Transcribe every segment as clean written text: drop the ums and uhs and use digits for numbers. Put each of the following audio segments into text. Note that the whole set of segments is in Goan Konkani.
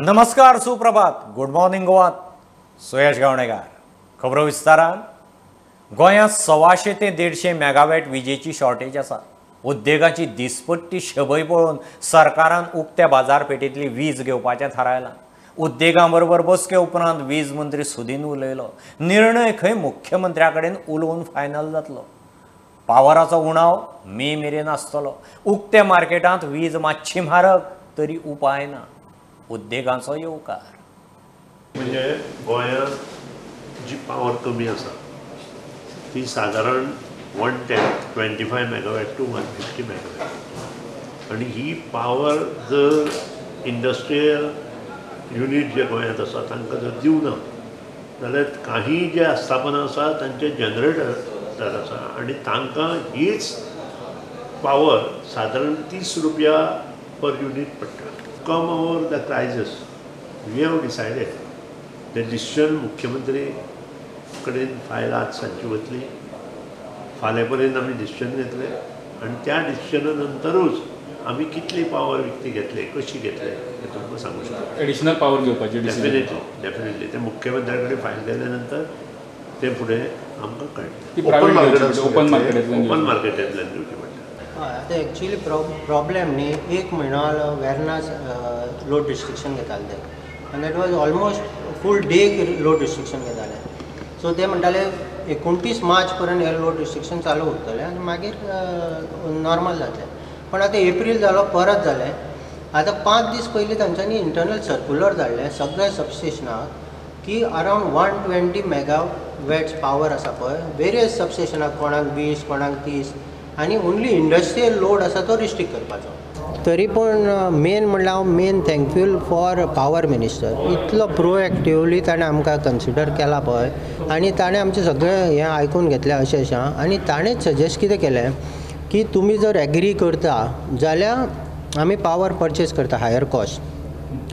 नमस्कार, सुप्रभात, गुड मॉर्निंग गोवा. सुयश गावणेकार. खबरो विस्तारान. गोंयांत 125 ते 150 मेगावॅट विजेची शॉर्टेज आसा. उद्देगाची दिसपट्टी शबय पळोवन सरकारान उक्त्या बाजारपेठेंतली वीज घेवपाचें थारायलां. उद्देगां बरोबर बसके उपरांत वीज मंत्री सुदीन उलयलो. निर्णय खंय मुख्यमंत्र्या कडेन उलोवन फायनल जातलो. पावराचो उणाव मे मेरेन आसतलो. उक्त्या मार्केटांत वीज मातशी म्हारग तरी उपाय ना. उद्देगांचो येवकार. म्हणजे गोंयांत जी पावर कमी आसा ती सादारण 125 मेगावॅट टू 150 मेगावॅट आनी ही पावर जर इंडस्ट्रियल युनीट जे गोंयांत आसा तांकां जर दिवना जाल्यार काही जे आस्थापनां आसा तांचे जनरेटर आसा आनी तांकां हीच पावर सादारण 30 रुपया पर युनीट पडटा. Come over the crisis, we have decided the decision मुख्यमंत्री कडेन फायल आज सांजची वतली, फाल्यां पर्यंत आमी डिसिजन घेतले आनी त्या डिसिजना नंतरूच आमी कितली पावर विकती घेतले, कशी घेतले हें तुमकां सांगू शकता. एडिशनल पावर घेवपाची डेफिनेटली डेफिनेटली ते मुख्यमंत्र्या कडेन फायल गेल्या नंतर ते फुडें आमकां कळटलें. ओपन मार्केटांतल्यान घेवची पडटा. हय, आतां एक्चुली प्रॉब्लेम न्ही, एक म्हयनो जालो वेर्ना लोड रिस्ट्रिक्शन घेताले ते आनी that was almost full day load restriction घेताले. सो ते म्हणटाले 29 मार्च पर्यंत हे लोड रिस्ट्रिक्शन चालू उरतलें आनी मागीर नॉर्मल जातलें. पण आतां एप्रील जालो, परत जालें. आतां 5 दीस पयलीं तांच्यांनी इंटरनल सर्कुलर धाडलें सगळ्या सबस्टेशनाक की अरावंड 120 मेगावॅट्स पावर आसा पळय वेरियस सबस्टेशनाक, कोणाक 20 कोणाक 30, आनी ओन्ली इंडस्ट्रियल लोड आसा तो रिस्ट्रिक्ट करपाचो. तरी पूण मेन म्हणल्यार हांव main thankful for power minister. इतलो प्रोएक्टिवली ताणें आमकां कन्सिडर केला पळय आनी ताणें आमचें सगळें हें आयकून घेतलें अशें अशें. आनी ताणेंच सजेस्ट कितें केलें की तुमी जर एग्री करता जाल्यार आमी पावर परचेज करता higher cost,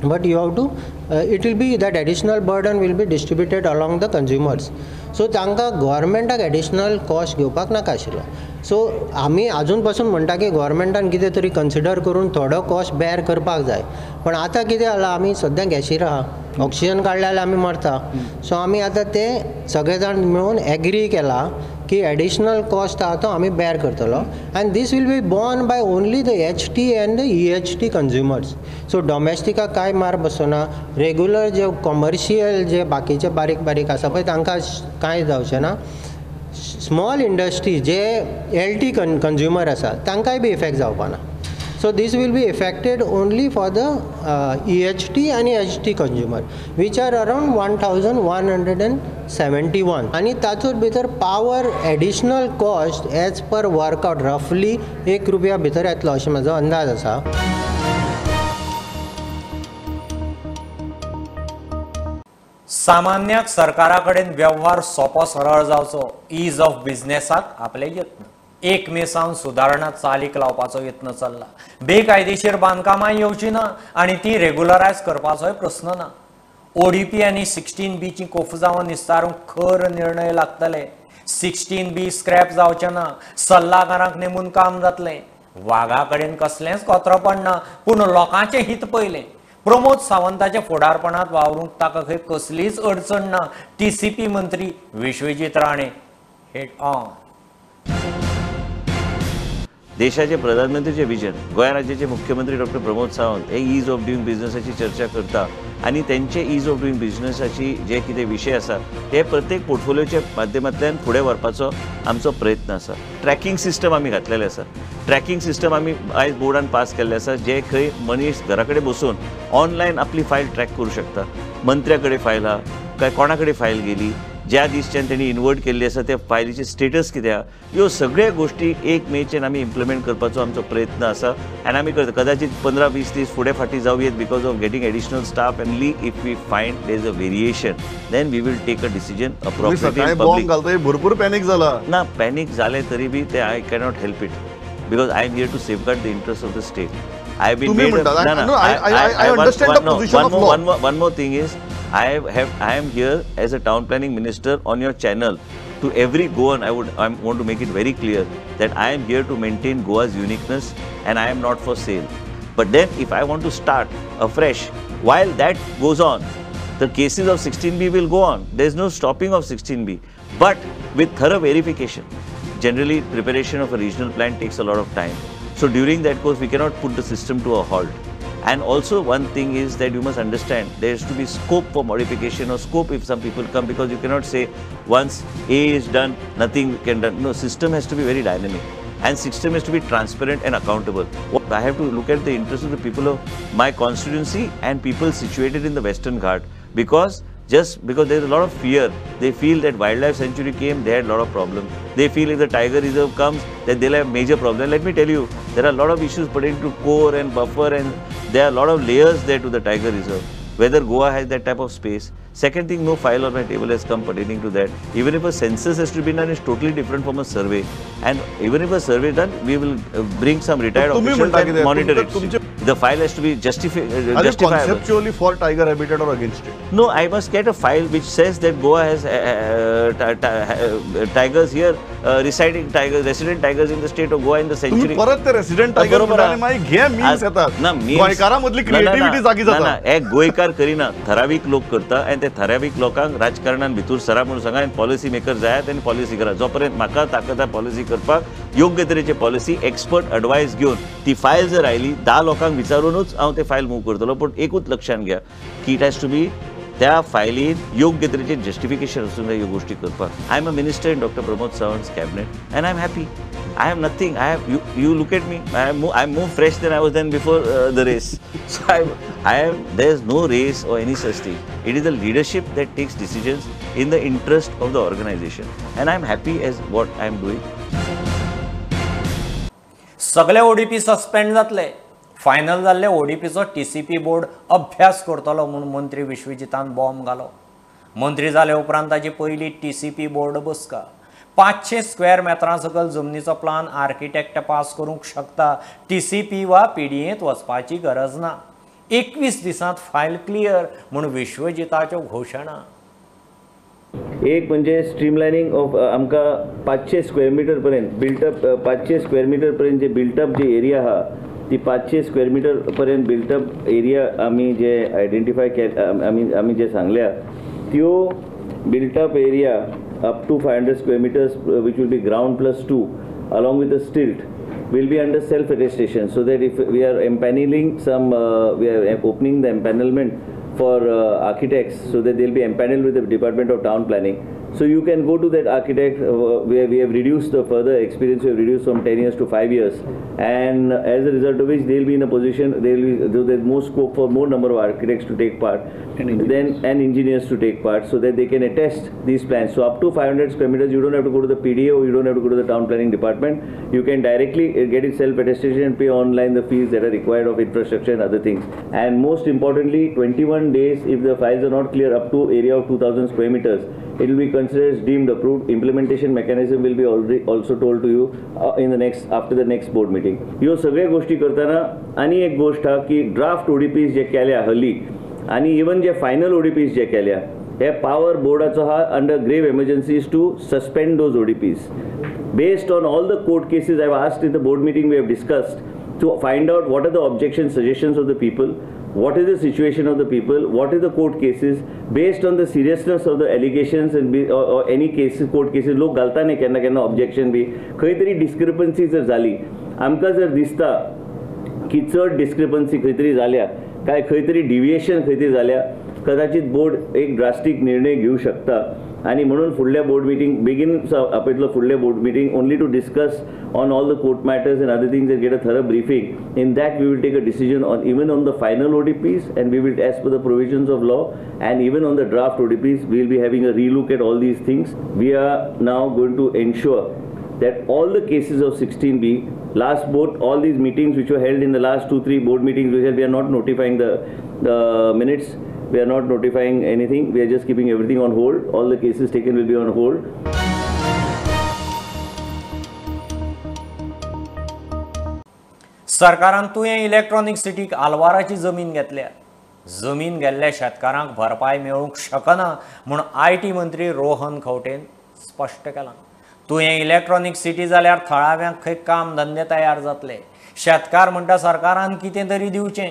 but you have to it will be that additional burden will be distributed along the consumers. So तांकां गोवोरमेंटाक एडिशनल कॉस्ट घेवपाक नाका आशिल्लो. सो आमी आजून पासून म्हणटा की गोवोरमेंटान कितें तरी कन्सिडर करून थोडो कॉस्ट बेर करपाक जाय. पण आतां कितें जालां, आमी सद्या गॅशीर आहा, ऑक्सिजन काडले जाल्यार आमी मरता. सो आमी आतां ते सगळे जाण मेळून एग्री केला की एडिशनल कॉस्ट आहा तो आमी बेर करतलो आनी this will be borne by only the HT and the EHT consumers. So डॉमेस्टिकाक कांय मार बसना, रेगुलर जे कॉमर्शियल जे बाकीचे बारीक बारीक आसा पळय तांकां कांय जावचें ना. Small industry J L T consumer आसा तांकांय बी इफेक्ट जावपा ना. So this will be affected only for the EHT आनी HT consumer which are around 1171. आनी तातूंत भितर power additional cost as per workout रफली 1 रुपया भितर येतलो अशें म्हाजो अंदाज आसा. सामान्याक सरकारा कडेन वेव्हार सोपो सरळ जावचो, is of बिझनेसाक आपले यत्न. 1 मे सावन सुदारणा चालीक लावपाचो यत्न चल्ला. बेकायदेशीर बांदकामां येवची ना आनी ती रेगुलरायज करपाचोय प्रस्न ना. ओडीपी आनी 16Bची कोफजांवां निस्तारूंक खर निर्णय लागतले. 16B scrap जावचें ना, सल्लागारांक नेमून काम जातलें. वागा कडेन कसलेंच कोत्रपण ना, पूण लोकांचें हित पयलें. प्रमोद सावंताच्या फुडारपणांत वावरूंक ताका खंय कसलीच अडचण ना. TCP मंत्री विश्वजीत राणे हेड ऑन. देशाचे प्रधानमंत्रीचे विजन, गोंय राज्याचे मुख्यमंत्री डॉक्टर प्रमोद सावंत हे is of डुईंग बिझनेसाची चर्चा करता आनी तेंचे is of डुईंग बिझनेसाची जे कितें विशय आसा ते प्रत्येक पोर्टफोलियोच्या माध्यमांतल्यान फुडें व्हरपाचो आमचो प्रयत्न आसा. ट्रॅकिंग सिस्टम आमी घातलेले आसा. ट्रॅकिंग सिस्टम आमी आयज बोर्डान पास केल्ले आसा, जे खंय मनीस घरा कडेन बसून ऑनलायन आपली फायल ट्रॅक करूं शकता. मंत्र्या कडेन फायल आहा काय कोणा कडेन फायल गेली, ज्या दिसच्यान तेणी इन्वर्ट केल्ली आसा त्या फायलीचे स्टेटस कितें आहा, ह्यो सगळ्यो गोश्टी 1 मेच्यान आमी इम्प्लिमेंट करपाचो आमचो प्रयत्न आसा आनी आमी करता. कदाचित 15-20 दीस फुडें फाटीं जावं येत because of getting additional staff. Only if we find there is a variation then we will take a decision appropriately. भरपूर पॅनिक जाला ना, पॅनिक जालें तरी बी ते I cannot help it because I am here to safeguard the interest of the state. I been one more thing is, I am here as a town planning minister on your channel. To every Goan, I want to make it very clear that I am here to maintain Goa's uniqueness and I am not for sale. But then if I want to start afresh, While that goes on, the cases of 16B will go on. There is no stopping of 16B, but with thorough verification. Generally, preparation of a regional plan takes a lot of time. So during that course, we cannot put the system to a halt. And also one thing is that you must understand there has to be scope for modification or scope if some people come, because you cannot say once A is done, nothing can done. No, system has to be very dynamic and system has to be transparent and accountable. I have to look at the interest of the people of my constituency and people situated in the Western Ghat, because just because there is a lot of fear, they feel that wildlife sanctuary came, they had a lot of problems. They feel if the tiger reserve comes, that they'll have major problem. Let me tell you, there are a lot of issues pertaining to core and buffer, and there are a lot of layers there to the tiger reserve. Whether Goa has that type of space. Second thing, no file on my table has come pertaining to that. Even if a census has to be done, it's totally different from a survey. And even if a survey is done, we will bring some retired officials and monitor it. The file has to be justifiable. Are you conceptually for tiger habitat or against it? No, I must get a file which says that Goa has tigers here, residing tigers, resident tigers in the state of Goa in the century. परत ते resident tiger गोंयकारां मदली क्रिएटिविटी जागी जाता. हे गोंयकार करिना, ठरावीक लोक करता आनी ते ठरावीक लोकांक राजकारणान भितर सरा म्हणून सांगा आनी पॉलिसी मेकर जायात आनी पॉलिसी करा. जो पर्यंत म्हाका ताकद आहा पॉलिसी करपाक, योग्य तरेचे पॉलिसी एक्सपर्ट एडवायस घेवन ती फायल जर आयली 10 लोकांक विचारूनच हांव ते फायल मूव करतलो. पूण एकूच लक्षांत घ्या की it has to be त्या फायलीन योग्य तरेचे जस्टिफिकेशन आसूंक जाय ह्यो गोश्टी करपाक. I am a minister in doctor Pramod Sawant's cabinet and I am happy. I am nothing. I have you look at me. I am more fresh than I was than before the race. So I am. There is no race or any such thing. It is the leadership that takes decisions in the interest of the organization, and I am happy as what I am doing. सगळे ओडीपी सस्पेंड जातले. फायनल जाल्ले ओडीपीचो टीसीपी बोर्ड अभ्यास करतलो म्हूण मंत्री विश्वजितान बॉम्ब घालो. मंत्री जाले उपरांत ताची पयली टीसीपी बोर्ड बसका. 500 स्क्वेअर मेत्रां सकयल जमनीचो प्लान आर्किटेक्ट पास करूंक शकता. टीसीपी वा पीडीएंत वचपाची गरज ना. 21 दिसांत फायल क्लियर म्हूण विश्वजिताच्यो घोशणा. एक म्हणजे स्ट्रीमलायनिंग ऑफ आमकां 500 स्क्वेअर मिटर पर्यंत बिल्टअप, 500 स्क्वेअर मिटर पर्यंत जे बिल्टअप जे एरिया आहा ती 500 स्क्वेअर मिटर पर्यंत बिल्टअप एरिया आमी जे आयडेंटिफाय के आमी जे सांगल्या त्यो built up area up to 500 square meters, which will be ground plus 2 along with the stilt, will be under self attestation, so that if we are empaneling some, we are opening the empanelment for architects, so that they will be empaneled with the Department of Town Planning. So you can go to that architect where we have reduced the further experience, we have reduced from 10 years to 5 years, and as a result of which they will be in a position, they will be, there is more scope for more number of architects to take part and engineers to take part, so that they can attest these plans. So up to 500 square meters, you don't have to go to the PDA or you don't have to go to the town planning department. You can directly get it self-attestation and pay online the fees that are required of infrastructure and other things. And most importantly, 21 days if the files are not clear up to area of 2000 square meters, it will be considered as deemed approved. Implementation mechanism will be already also told to you in the next, after the next board meeting. ह्यो सगळे गोष्टी करताना आनी एक गोष्ट हा की ड्राफ्ट ओडीपीज जे केल्या हली आनी इवन जे फायनल ओडीपीज जे केल्या हे पावर बोर्डाचो हा under grave emergencies to suspend those ODPs based on all the court cases. I have asked in the board meeting, we have discussed to find out what are the objection suggestions of the people, what is the situation of the people, what is the court cases, based on the seriousness of the allegations and or any cases, court cases, लोक घालता न्ही केन्ना केन्ना ऑब्जेक्शन बी, खंय तरी डिस्क्रिपन्सी जर जाली, आमकां जर दिसता की चड डिस्क्रिपन्सी खंय तरी जाल्या काय खंय तरी डिविएशन खंय तरी जाल्या, कदाचित बोर्ड एक ड्रास्टीक निर्णय घेवं शकता. आनी म्हणून फुडल्या बोर्ड मिटींग बेगीन आपयतलो फुडले board meeting only to discuss on all the court matters and other things and get a thorough briefing. In that we will take a decision on even on the final ODPs, and we will, as per the provisions of law, and even on the draft ODPs, we will be having a relook at all these things. We are now going to ensure that all the cases of 16B, last board, all these meetings which were held in the last 2-3 board meetings, which we are not notifying the minutes, we are not notifying anything, we are just keeping everything on hold. All the cases taken will be on hold. सरकारान तुयें इलेक्ट्रॉनिक सिटीक आलवाराची जमीन घेतल्या. जमीन गेल्ल्या शेतकारांक भरपाय मेळूंक शकना म्हूण I T मंत्री रोहन खंवटेन स्पश्ट केलां. तुयें इलेक्ट्रॉनिक सिटी जाल्यार थळाव्यांक खंय काम धंदे तयार जातले. शेतकार म्हणटा सरकारान कितें तरी दिवचें.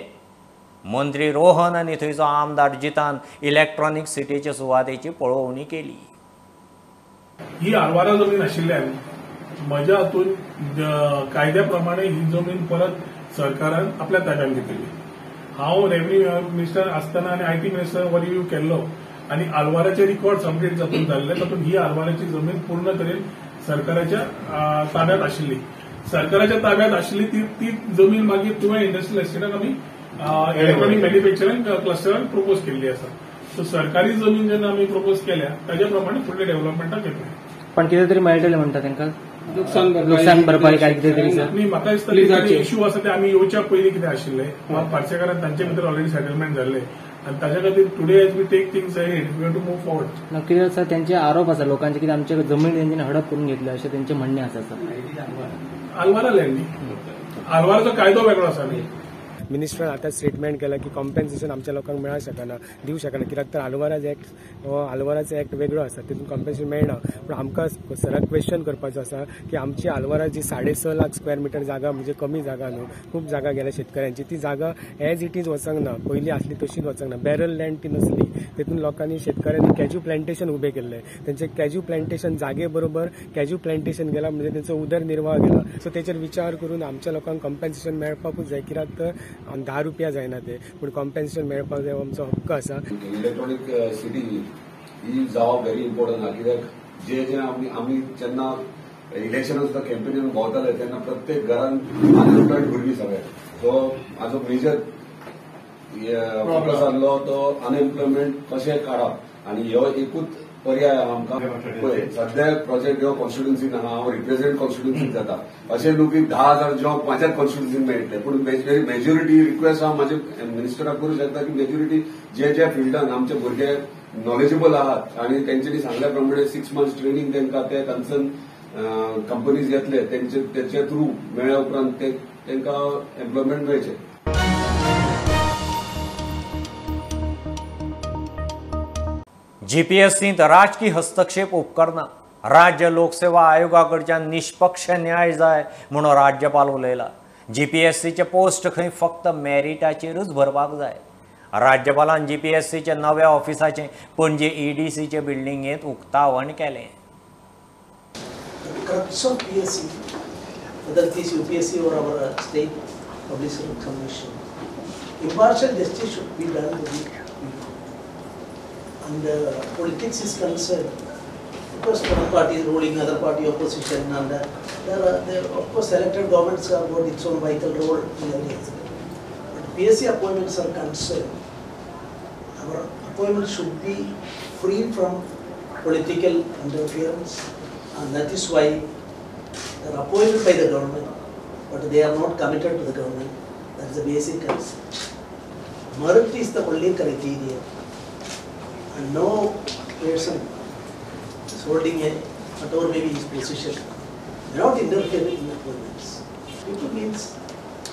मंत्री रोहन आनी थंयचो आमदार जितान इलेक्ट्रॉनिक सिटीचे सुवातेची पळोवणी केली. ही आलवारा जमीन आशिल्ल्यान म्हज्या हातून कायद्या प्रमाणे ही जमीन परत सरकारान आपल्या ताब्यात घेतली. हांव रेव्हेन्यू मिनिस्टर आसतना आनी IT minister हो रिव्यू केल्लो आनी आलवाराचे रिकॉर्ड अपडेट जातून जाल्ले, तातूंत ही आलवाराची जमीन पूर्ण तरेन सरकाराच्या ताब्यात आशिल्ली. सरकाराच्या ताब्यात आशिल्ली ती जमीन मागीर तुवें इंडस्ट्रियल एस्टेटाक आमी इलेक्ट्रॉनिक मॅन्युफॅक्चरिंग क्लस्टरान प्रपोज केल्ली आसा. सो सरकारी जमीन जेन्ना आमी प्रपोज केल्या ताज्या प्रमाणे फुडले डेव्हलपमेंटाक येतले. पण कितें तरी मेळटलें म्हणटा तांकां नुकसान भरपाई काय कितें तरी? न्ही, म्हाका दिसता इश्यू आसा ते आमी येवच्या पयलीं कितें आशिल्लें पार्सेकारान तांचे भितर ऑलरेडी सेटलमेंट जाल्लें आनी ताच्या खातीर today as we take things ahead we have to move forward. कितें आसा त्यांचे आरोप आसा लोकांचे की आमचे जमीन तेंच्यानी हडप करून घेतले अशें तेंचें म्हणणें आसा. आलवारा लँड न्ही, आलवाराचो कायदो वेगळो आसा न्ही. मिनिस्टरान आतां स्टेटमेंट केलां की कॉम्पेन्सेशन आमच्या लोकांक मेळूंक शकना, दिवंक शकना, कित्याक तर आलवाराज एक्ट हो आलवाराचो एक्ट वेगळो आसा, तितून कॉम्पेन्सेशन मेळना. पूण आमकां सराक क्वेश्चन करपाचो आसा की आमची आलवारा जी 6.5 लाख स्क्वेअर मिटर जागा म्हणजे कमी जागा न्हू, खूब जागा गेल्या शेतकऱ्यांची, ती जागा एज it is वचंक ना, पयलीं आसली तशीच वचंक ना, बॅरल लँड ती नसली. तितून लोकांनी शेतकऱ्यांनी कॅज्यू प्लांटेशन उबें केल्लें, तेंचें कॅज्यू प्लांटेशन जागे बरोबर कॅज्यू प्लांटेशन गेला म्हणजे तेंचो उदरनिर्वाह गेला. सो तेचेर विचार करून आमच्या लोकांक कॉम्पेन्सेशन मेळपाकूच जाय, कित्याक तर 10 रुपया जायना ते, पूण कॉम्पेन्सेशन मेळपाक जाय हो आमचो हक्क आसा. इलेक्ट्रॉनिक सिटी ही जावप व्हेरी इम्पॉर्टंट आहा, कित्याक जे जे आमी जेन्ना इलेक्शनाक सुद्दां कॅम्पेनीन भोंवताले तेन्ना प्रत्येक घरान अनएम्प्लॉयड भुरगीं सगळे. सो म्हाजो मेजर फोकस आहलो तो अनएम्प्लॉयमेंट कशें काडप आनी हो एकूच पर्याय आहा आमकां. पळय सद्या प्रोजेक्ट ह्यो कॉन्स्टिट्युन्सीन आहा, हांव रिप्रेझेंट कॉन्स्टिट्युन्सीन जाता, अशें न्हू की 10,000 जॉब म्हाज्याच कॉन्स्टिट्युन्सीन मेळटले, पूण मेजॉरिटी रिक्वेस्ट हांव म्हाजे मिनिस्टराक करूं शकता की मेजॉरिटी जे ज्या फिल्डान आमचे भुरगे नॉलेजेबल आहात आनी तेंच्यांनी सांगल्या प्रमाणे 6 मंथ्स ट्रेनिंग तांकां ते कन्सर्न कंपनीज येतले तेंचे थ्रू मेळ्ळ्या उपरांत ते तांकां एम्प्लॉयमेंट मेळचें. जीपीएससींत राजकी हस्तक्षेप उपकरना, राज्य लोकसेवा आयोगा कडच्यान निष्पक्ष न्याय जाय म्हणून राज्यपाल उलयला. जीपीएससीचे पोस्ट खंय फक्त मेरिटाचेरूच भरपाक जाय. राज्यपालान जीपीएससीच्या नव्या ऑफिसाचें पणजे ईडीसीचे बिल्डिंगेंत उक्तावण केलें. Crux of PSC, whether it is UPSC or our state public service commission, impartial justice should be done to the people. And politics is concerned, because one party is ruling, other party opposition, and there are, of course, elected governments have got its own vital role in every aspect. But PSC appointments are concerned, our appointments should be free from political interference, and that is why they are appointed by the government, but they are not committed to the government. That is the basic concept. Merit is the only criteria. And no person is holding a, whatever may be his position, may not interfere in appointments. People means,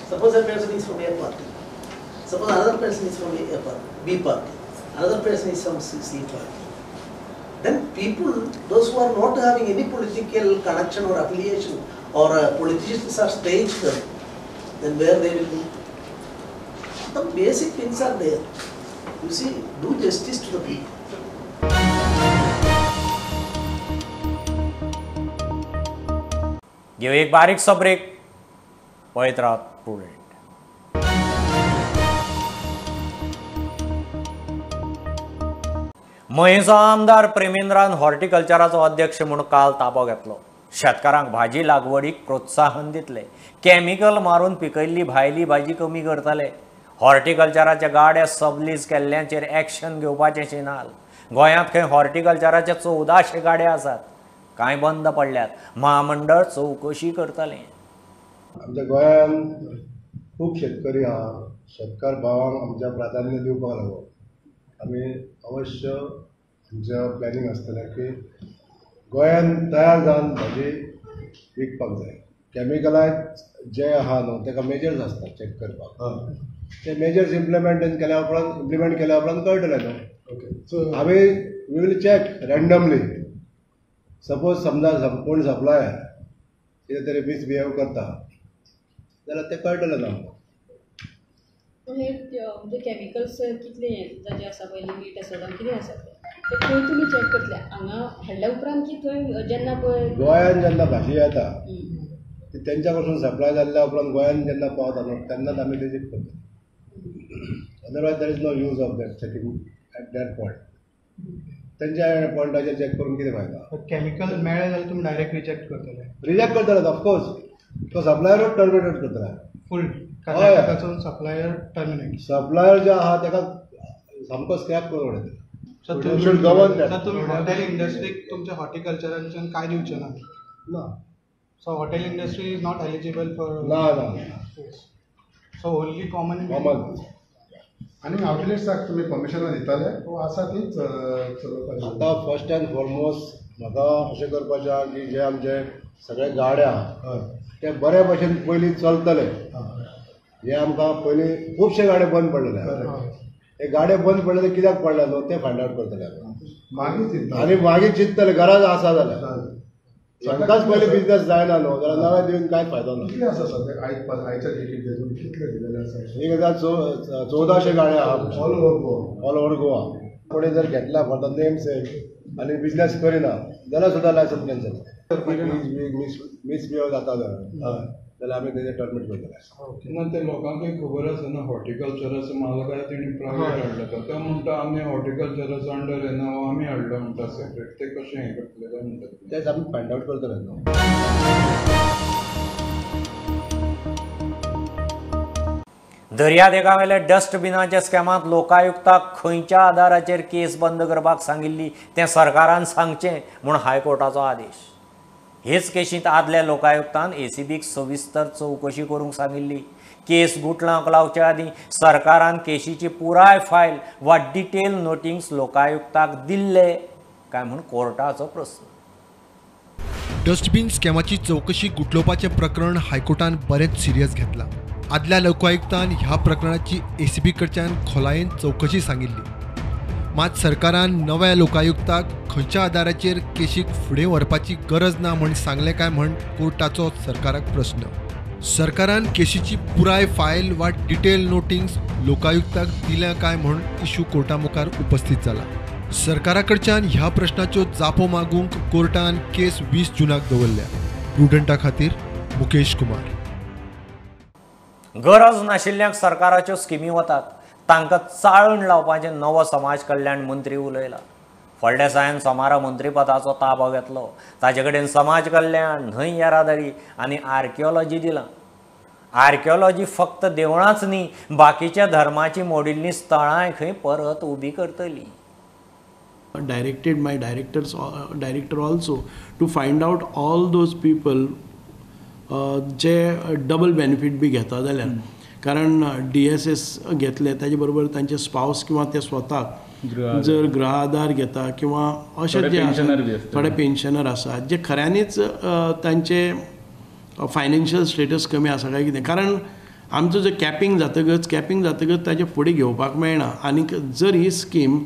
suppose a person is from A party, suppose another person is from A party, B party, another person is from C party. Then people, those who are not having any political connection or affiliation or politicians are staged them, then where they will be? The basic things are there. You see, do justice to the people. घेऊ एक बारीकसो ब्रेक, पळयत रावत प्रुडंट. मयेंचो आमदार प्रेमेंद्रान हॉर्टिकल्चराचो अध्यक्ष म्हूण काल ताबो घेतलो. शेतकारांक भाजी लागवडीक प्रोत्साहन दितले, केमिकल मारून पिकयल्ली भायली भाजी कमी करतले. हॉर्टिकल्चराच्या गाड्या सबलीज केल्ल्यांचेर एक्शन घेवपाचें शिनाल. गोंयांत खंय हॉर्टिकल्चराचे 1400 गाडे आसात, कांय बंद पडल्यात. म्हामंडळ चवकशी करतलें. आमच्या गोंयांत खूब शेतकरी आहा, शेतकार भावांक आमच्या प्राधान्य दिवपाक लागो. आमी अवश्य आमच्या प्लॅनिंग आसतलें की गोंयांत तयार जावन भाजी विकपाक जाय. केमिकलायज जे आहा न्हू ताका मेजर्स आसता चॅक करपाक, ते मेजर्स इम्प्लिमेंट केल्या उपरांत कळटलें न्हू. ओके, सो आमी we will check randomly. Suppose समजा कोण सप्लायर कितें तरी मिसबिहेव करता जाल्यार तें कळटलें ना आमकां. हे म्हणजे केमिकल्स कितले जाचे आसा पळय लिमीट आसा जावं कितें आसा ते थंय तुमी चॅक करतले हांगा हाडल्या उपरांत की थंय जेन्ना पळय गोंयान जेन्ना भाजी येता ती तेंच्या कडसून सप्लाय जाल्ल्या उपरांत गोंयान जेन्ना पावता न्हू तेन्नाच आमी ते चॅक करता. Otherwise there is no use of that checking at that point. तेंच्या पॉयंटाचेर चॅक करून कितें फायदा? केमिकल मेळ्ळें जाल्यार तुमी डायरेक्ट रिजेक्ट करतले. रिजेक्ट करतले ऑफकोर्स, तो सप्लायरूच टर्मिनेट करतले फूल. कर्नाटकासून सप्लायर टर्मिनेट, सप्लायर जे आहा ताका सामको स्क्रॅप करून उडयतले. सर तुमी हॉटेल इंडस्ट्रीक तुमच्या हॉर्टिकल्चराच्यान कांय दिवचें ना? ना. So hotel industry is not eligible for? ना ना. So only common common. आनी आउटलेट्साक तुमी परमिशनां दिताले वो आसा तीच चलोवपाची? आतां फर्स्ट एंड फॉरमोस्ट म्हाका अशें करपाचें आहा की जे आमचे सगळे गाडे आहा ते बरे भशेन पयलीं चलतले. हे आमकां पयलीं खुबशे गाडे बंद पडलेले आहा. हे गाडे बंद पडले ते कित्याक पडले न्हू ते फायंड आवट करतले मागीर, आनी मागीर चिंततले गरज आसा जाल्यार. तांकांच पयलीं बिजनेस जायना न्हू जाल्यार नवे दिवन कांय फायदो ना. कितले आसा सद्या आयच्या डेटीक कितले दिलेले आसा? 1000-1400 गाडे आहा all over Goa. All over Goa. कोणी जर घेतला फॉर the name सेक आनी बिजनेस करिना जाल्यार सुद्दां लायसन्स कॅन्सल. मिसबिहेव जाता जाल्यार आमी तेजेर टर्मिनेट करतले. ना ते लोकांकूय खबर आसना ना हॉर्टिकल्चराचो माल काय तेणी प्रायवेट हाडला तो. तो म्हणटा आमी हॉर्टिकल्चराचो अंडर येना, आमी हाडलो म्हणटा सेपरेट. ते कशें हें करतले काय म्हणटा तेच आमी फायंड आवट करतले न्हू. दर्यादेगावेल्या डस्टबिनाच्या स्कॅमांत लोकायुक्ताक खंयच्या आदाराचेर केस बंद करपाक सांगिल्ली तें सरकारान सांगचें म्हूण हायकोर्टाचो आदेश. हेच केशींत आदल्या लोकायुक्तान एसीबीक सविस्तर चवकशी करूंक सांगिल्ली. केस गुटलांक लावचे आदीं सरकारान केशीची पुराय फायल वा डिटेल नोटिंग्स लोकायुक्ताक दिल्ले काय म्हूण कोर्टाचो प्रस्न. डस्टबीन स्कॅमाची चवकशी गुटलोवपाचें प्रकरण हायकोर्टान बरेंच सिरियस घेतलां. आदल्या लोकायुक्तान ह्या प्रकरणाची एसीबी कडच्यान खोलायेन चवकशी सांगिल्ली. मात सरकारान नव्या लोकायुक्ताक खंयच्या आदाराचेर केशीक फुडें व्हरपाची गरज ना म्हण सांगलें काय म्हण कोर्टाचो सरकाराक प्रस्न. सरकारान केशीची पुराय फायल वा डिटेल नोटिंग्स लोकायुक्ताक दिल्या काय म्हण इशू कोर्टा मुखार उपस्थित जाला. सरकारा कडच्यान ह्या प्रश्नाच्यो जापो मागूंक कोर्टान केस 20 जूनाक दवरल्या. प्रुडंटा खातीर मुकेश कुमार. गरज नाशिल्ल्यांक सरकाराच्यो स्किमी वतात तांकां चाळण लावपाचें नवो समाज कल्याण मंत्री उलयला. फळदेसायान सोमारा मंत्रीपदाचो ताबो घेतलो. ताजे कडेन समाज कल्याण, न्हंय येरादारी आनी आर्किओलॉजी दिलां. आर्किओलॉजी फक्त देवळांच न्ही, बाकीच्या धर्माची मोडिल्लीं स्थळांय खंय परत उबी करतली. Directed my director also to find out all those people J double benefit B घेता जाल्यार, कारण डी एस एस घेतले ताजे बरोबर तांचे स्पावस किंवा ते स्वताक जर गृह आधार घेता किंवा अशे जे थोडे पेन्शनर आसात जे खऱ्यांनीच तांचे फायनान्शियल स्टेटस कमी आसा काय कितें, कारण आमचो जो कॅपिंग जातकच ताजे फुडें घेवपाक मेळना. आनीक जर ही स्कीम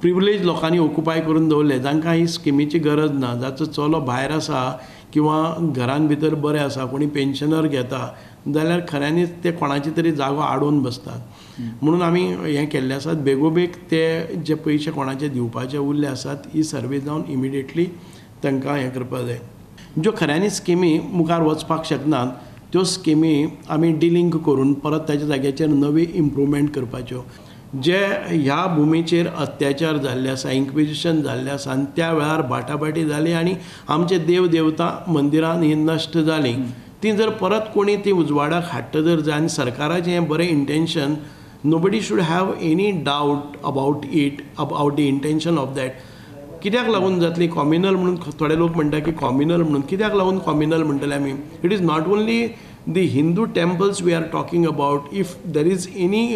प्रिविलेज लोकांनी ऑक्युपाय करून दवरले जांकां ही स्किमीची गरज ना, जाचो चलो भायर आसा किंवा घरान भितर बरें आसा, कोणी पेन्शनर घेता जाल्यार खऱ्यांनीच ते कोणाची तरी जागो आडोवन बसतात. म्हणून आमी हें केल्लें आसा, बेगोबेग ते जे पयशे कोणाचे दिवपाचे उरले आसात ही सर्वे जावन इमिडिएटली तांकां हें करपाक जाय. ज्यो खऱ्यांनी स्किमी मुखार वचपाक शकनात त्यो स्किमी आमी डिलिंक करून परत ताच्या जाग्याचेर नवी इम्प्रूवमेंट करपाच्यो. जे ह्या भुमीचेर अत्याचार जाल्ले आसा, इन्क्विजिशन जाल्लें आसा आनी त्या वेळार बाटाबाटी जाली आनी आमचे देव देवता मंदिरान ही नश्ट जालीं, ती जर परत कोणी ती उजवाडाक हाडटा जर जाय आनी सरकाराचें हें बरें intention, nobody should have any doubt about it, about the intention of that. कित्याक लागून जातली कॉम्युनल म्हणून थोडे लोक म्हणटा की कॉम्युनल म्हणून कित्याक लागून कॉम्युनल म्हणटले आमी? It is not only the Hindu temples we are talking about. If there is any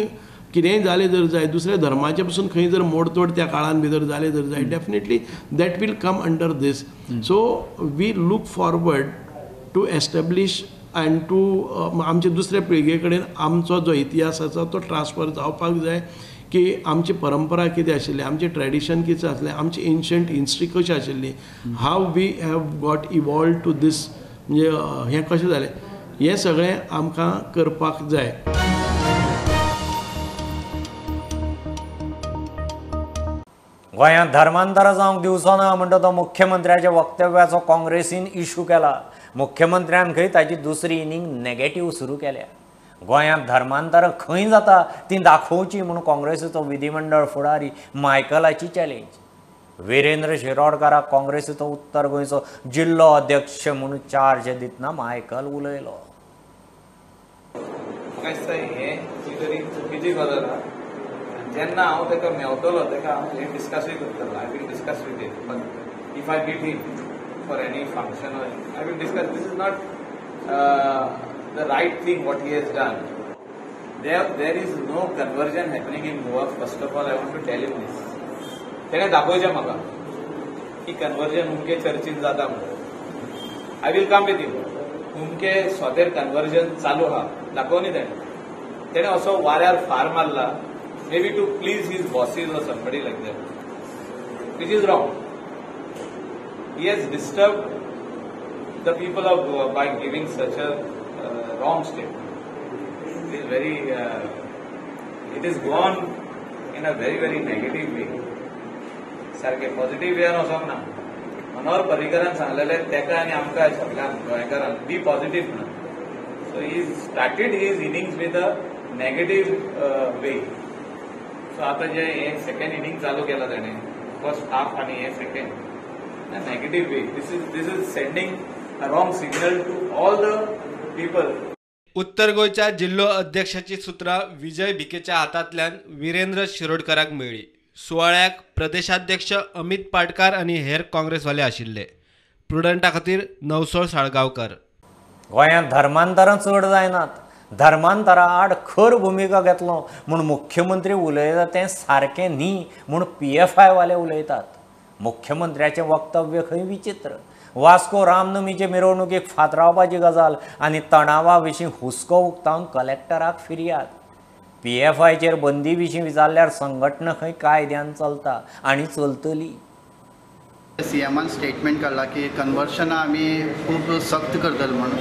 कितेंय जालें जर जाय, दुसऱ्या धर्माचे पसून खंय जर मोडतोड त्या काळान भितर जालें जर जाय, definitely that will come under this. So we look forward to establish and to आमचे दुसऱ्या पिळगे कडेन आमचो जो इतिहास आसा तो ट्रान्सफर जावपाक जाय की आमची परंपरा कितें आशिल्ली, आमचें ट्रेडिशन कितें आसलें, आमची एन्शंट हिस्ट्री कशी आशिल्ली, how we have got evolve to this, म्हणजे हें कशें जालें, हें सगळें आमकां करपाक जाय. गोंयांत धर्मांतरां जावंक दिवचो ना म्हणटा तो मुख्यमंत्र्याच्या वक्तव्याचो काँग्रेसीन इशू केला. मुख्यमंत्र्यान खंय ताची दुसरी इनिंग नेगेटीव सुरू केल्या. गोंयांत धर्मांतरां खंय जाता ती दाखोवची म्हूण काँग्रेसीचो विधिमंडळ फुडारी मायकलाची चॅलेंज. विरेंद्र शिरोडकाराक काँग्रेसीचो उत्तर गोंयचो जिल्लो अध्यक्ष म्हूण चार्ज दितना मायकल उलयलो. म्हाका दिसता हें खंय तरी चुकीची गजाल आहा. जेन्ना हांव ताका मेवतलो ताका हांव हें डिस्कसूय करतलो. I will discuss with him, but if I meet him for any function I will discuss. This is not the right thing what he has done. There is no conversion happening in Goa. First of all I want to tell him this. तेणें दाखोवचें म्हाका की कन्वर्जन उमके चर्चीन जाता म्हणून. I will come with him. उमके सोतेर कन्वर्जन चालू आहा दाखोवनी तेणें. तेणें असो वाऱ्यार फार मारला, maybe to please his bosses or somebody like that, which is wrong. He has disturbed the people of Goa by giving such a wrong statement. It is very, it is gone in a very very negative way. सारखे पॉझिटिव्ह वेन वचोंक ना. मनोहर पर्रीकरान सांगलेले तेका आनी आमकां सगळ्यांक गोंयकारांक बी पॉझिटिव्ह म्हणून. So he started his innings with a negative way. So आतां जे हे सेकंड इनिंग चालू केला तेणें, फर्स्ट हाफ आनी हे second negative way. This is sending a wrong signal to all the people. उत्तर गोंयच्या जिल्लो अध्यक्षाची सुत्रां विजय भिकेच्या हातांतल्यान विरेंद्र शिरोडकराक मेळ्ळी. सुवाळ्याक प्रदेशाध्यक्ष अमित पाटकार आनी हेर काँग्रेसवाले आशिल्ले. प्रुडंटा खातीर नवसोळ साळगांवकर. गोंयांत धर्मांतरां चड जायनात, धर्मांतरा आड खर भुमिका घेतलो म्हूण मुख्यमंत्री उलयता तें सारकें न्ही म्हूण PFI वाले उलयतात. मुख्यमंत्र्याचें वक्तव्य खंय विचित्र. वास्को रामनमीचे मिरवणुकीक फातरावपाची गजाल आनी तणावा विशीं हुस्को उक्तावन कलेक्टराक फिर्याद. PFIचेर बंदी विशीं विचारल्यार संघटना खंय कायद्यान चलता आनी चलतली. सीएमान स्टेटमेंट काडला की कन्वर्शनां आमी खूब सक्त करतले म्हणून.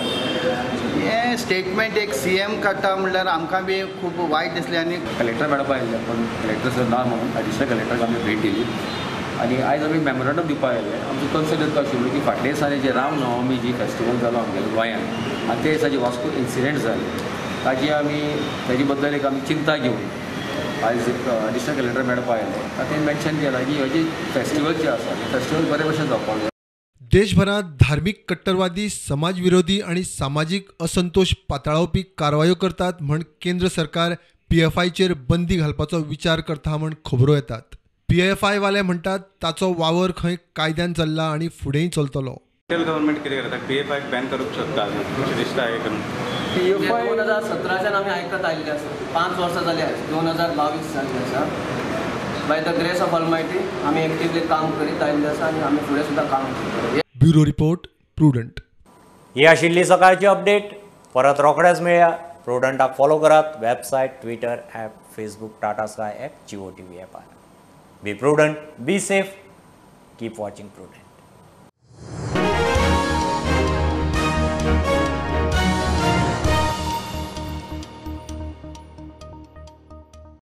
हें स्टेटमेंट एक सीएम काडटा म्हणल्यार आमकां बी खूब वायट दिसलें. आनी कलेक्टर मेळपा आयिल्ले पूण कलेक्टर सर ना म्हणून एडिशनल कलेक्टराक आमी भेट दिली आनी आयज आमी मेमोरंडम दिवपाक आयले. आमचो कन्सर्न तो आशिल्लो की फाटल्या दिसांनी जे रामनवमी जी फेस्टिवल जालो आमगेलो गोंयांत आनी ते दिसा जे वास्को इन्सिडेंट जाले ताजी आमी ताजे बद्दल एक आमी चिंता घेवन आयज एडिशनल कलेक्टर मेळपा आयले. तातूंत मेन्शन केलां की हे जे फेस्टिवल जे आसा फेस्टिवल बरे भशेन जावपाक जाय. देशभरात धार्मिक कट्टरवादी, समाजविरोधी आणि सामाजीक असंतोष पातळावपी कारवायो करतात म्हण केंद्र सरकार PFIचेर बंदी घालपाचो विचार करता म्हण खबरो येतात. PFI वाले म्हणटात ताचो वावर खंय कायद्यान चल्ला आनी फुडेंय चलतलो. सेंट्रल गव्हर्नमेंट कितें करता, PFI ban करूंक शकता अशें दिसता हें करून. PFI 2017च्यान आमी आयकत आयिल्ले आसा. 5 वर्सां जाली आयज 2022 जाल्ले आसा. By the grace of almighty आमी एक्टिवली काम करीत आयिल्ले आसा आनी आमी फुडें सुद्दां काम करतले. Bureau report, Prudent. ही आशिल्ली सकाळची अपडेट. परत रोखडेच मेळया. प्रुडंटाक फॉलो करात website, Twitter app, Facebook, Tata Sky app, Jio TV ॲपार. Be prudent, be safe, keep watching Prudent.